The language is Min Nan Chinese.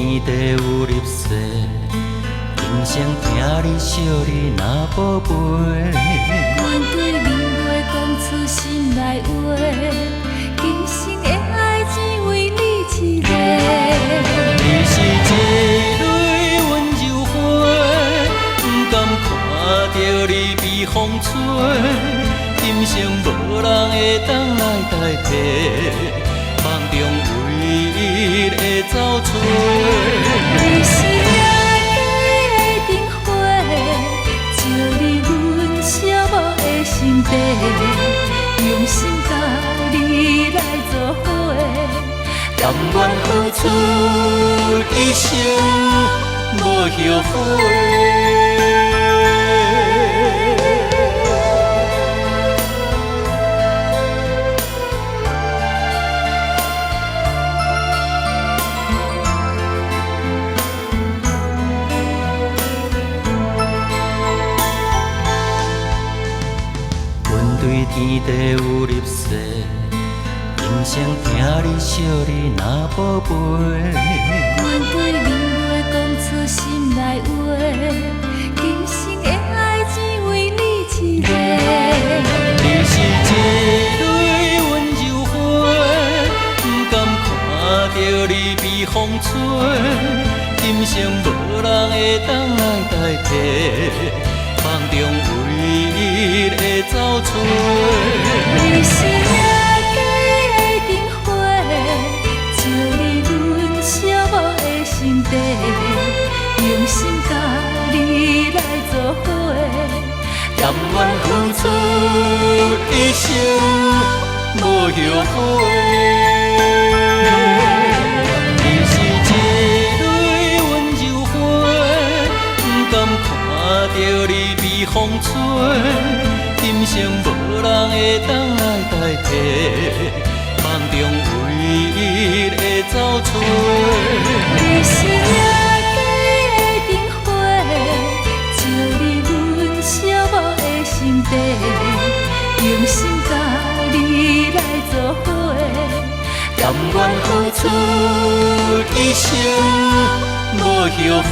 天地有立誓，今生疼你惜你若寶貝。阮對面袂講出心內話，今生的愛只為你一個。你是一蕊溫柔花，不甘看著你被風吹，今生無人會當來代替，夢中唯一的走出。你是夜間的燈火，照入阮寂寞的心底，用心佮你來做伙，甘願付出一生無後悔。阮對天地有立誓，今生疼你惜你若寶貝。阮對面袂講出心內話，今生的愛只為你一個。你是一蕊溫柔花，不甘看著你被風吹，今生無人會當來代替，夢中唯一的走出。你是夜間的燈火，照入阮寂寞的心底，用心佮你來做伙，甘願付出一生無後悔。你是一蕊溫柔花，不甘看著你被風吹，今生無人會當來代替，夢中唯一的走出。你是夜間的燈火，照入阮寂寞的心底，用心佮你來做伙，甘願付出一生無後悔。